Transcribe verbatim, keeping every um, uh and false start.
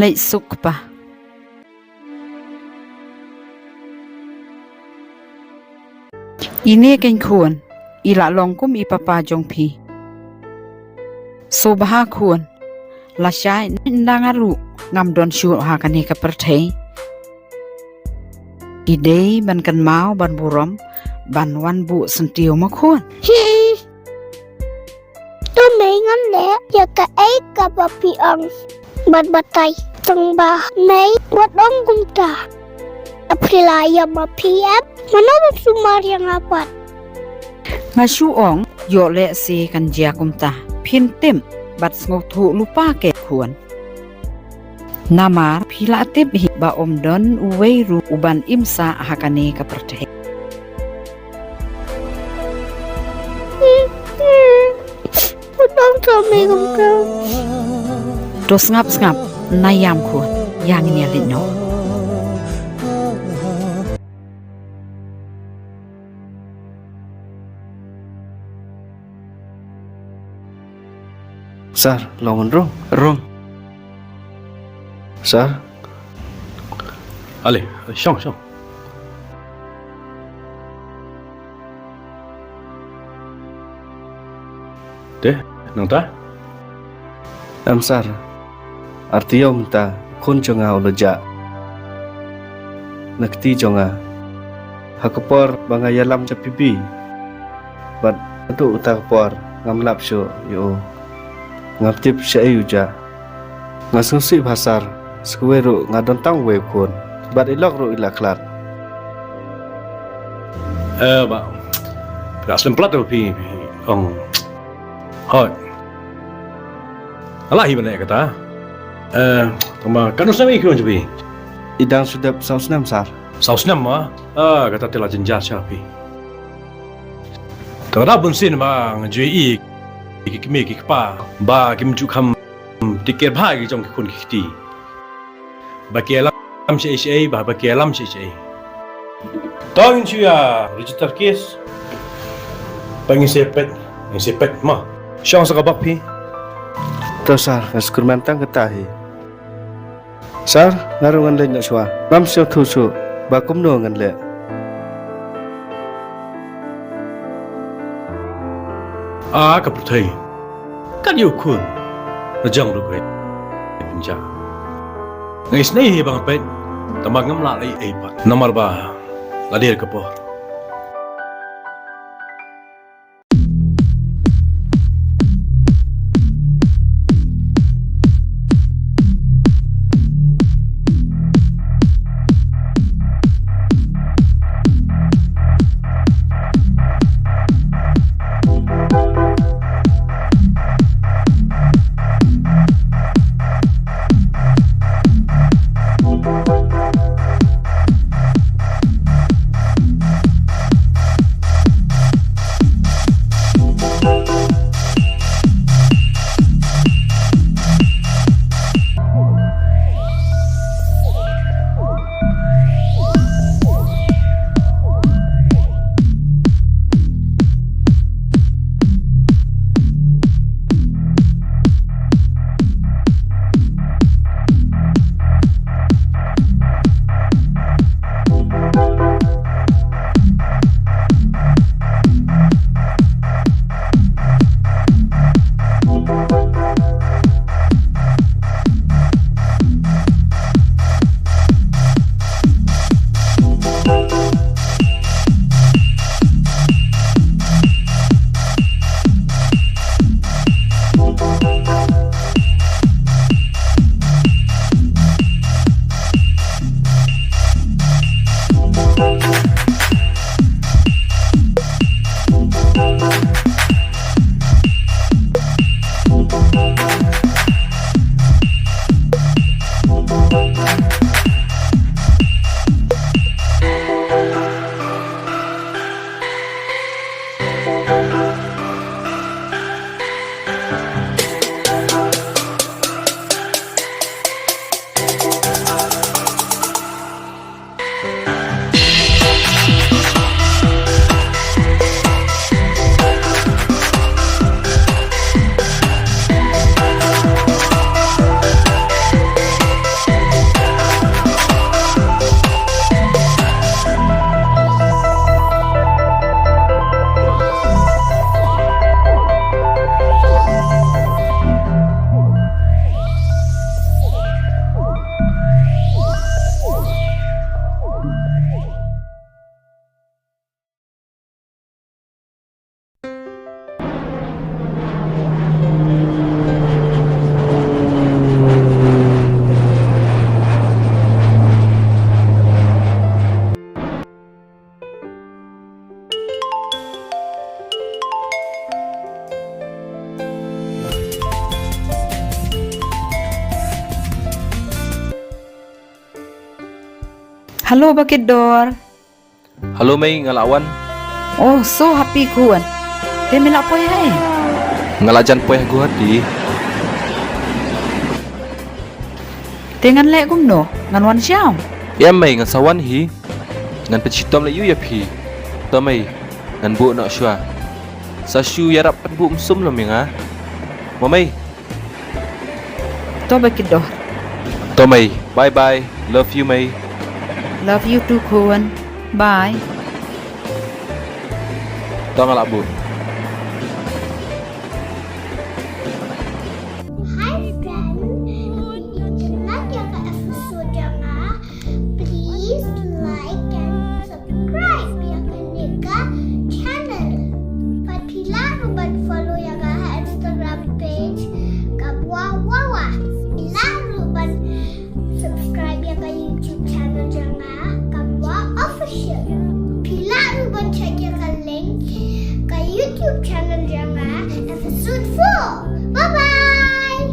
Leit suk pa. Ine kein khun, i la long kum i papa jong phi. Sngewbha khun, lashai ne nda nga ruh ngam don shuh ha kane ka pyrthei. I dei ban kynmaw ban burom ban wan buh syntiew ma khun. Hmm. To mei ngan leh ïa kaei kaba phi ong. Bad batai tang ba mei wat ong kumta. Phi la ïa ma phi ep mano ban sumar ïa nga pat. Nga shu ong ïoh leh se kan jia kumta. Phin tip bad sngewthuh lypa kein khun. Namar phi la tip hi ba ym don uwei ruh uban im sah ha kane ka pyrthei. Putang kami kumta. To sngap sngap, na ïam khun, ïa ngin ïa leit noh. Sir, long rung. Rung. Sir. Ale, shong, shong. Te, nangta? Em sir. Artio mynta khun jong nga u la jah na kti jong nga. Ha ka por ba nga ïalam jap ïa phi bad haduh uta ka por ngam lap shuh ïa u. Ngam tip shaei u jah. Nga sngewsih bha sir, sa kawei ruh nga don tang uwei u khun bad i lok ruh i la khlad. Eh, ba. Phi la slem palat phi, phi ong. Hoi. Ala hi ban leh kata. Eh, tang ba katno snem i khun jong phi? I dang shu dep saw snem sir. Saw snem ma? Ah, kata te la jynjar sha phi. Te kata bun sien ba nga ju ïohi ki kmie ki kpa ba kim ju kham take care bha ki jong ki khun ki kti. Ba ki ïalam shaei shaei, ba, ba ki ïalam shaei shaei. To ngin shu ïa register case. Ba ngin sa peit, ngin sa peit ma. Shong sa ka bak phi. To sir, nga shu kyrmen tang kata hi. Sir, nga ruh ngan leit noh shuwa. Ngam sngewthuh shuh ba kumno ngan leh. Ah, ka pyrthei. Kat ïa u khun. La jong ruh ka pynjah. Nga isynei hi ba nga peit. Tang ba ngam lah ei ei pat. Namar ba la der ka por. Hello Bah Kit Dor. Hello mei, nga la wan. Oh, so happy khun. Te me la poi ha ei? Nga la jan poi ha Guwahati. Te ngan leh kumno? Ngan wan sha? Ïa mei, ngan sa wan hi. Ngan pynshitom leh ïa phi. To mei, ngan buh noh shuwa. Sa shu ïarap pynbuh mynsiem lem ïa nga. Mo mei. To Bah Kit Dor. To mei. Bye bye. Love you mei. Love you too khun. Bye. To nga la buh. Hi friends, if you like ïa ka episode jong nga, please like and subscribe ïa kane ka channel. Bad phi lah ruh ban follow ïa nga ha Instagram page ka Bwa Wawa. Phi lah ruh ban subscribe ïa ka YouTube channel jong nga ka Bwa Official. Phi lah ruh ban check ïa ka link ka YouTube channel jong nga episode four. Bye bye.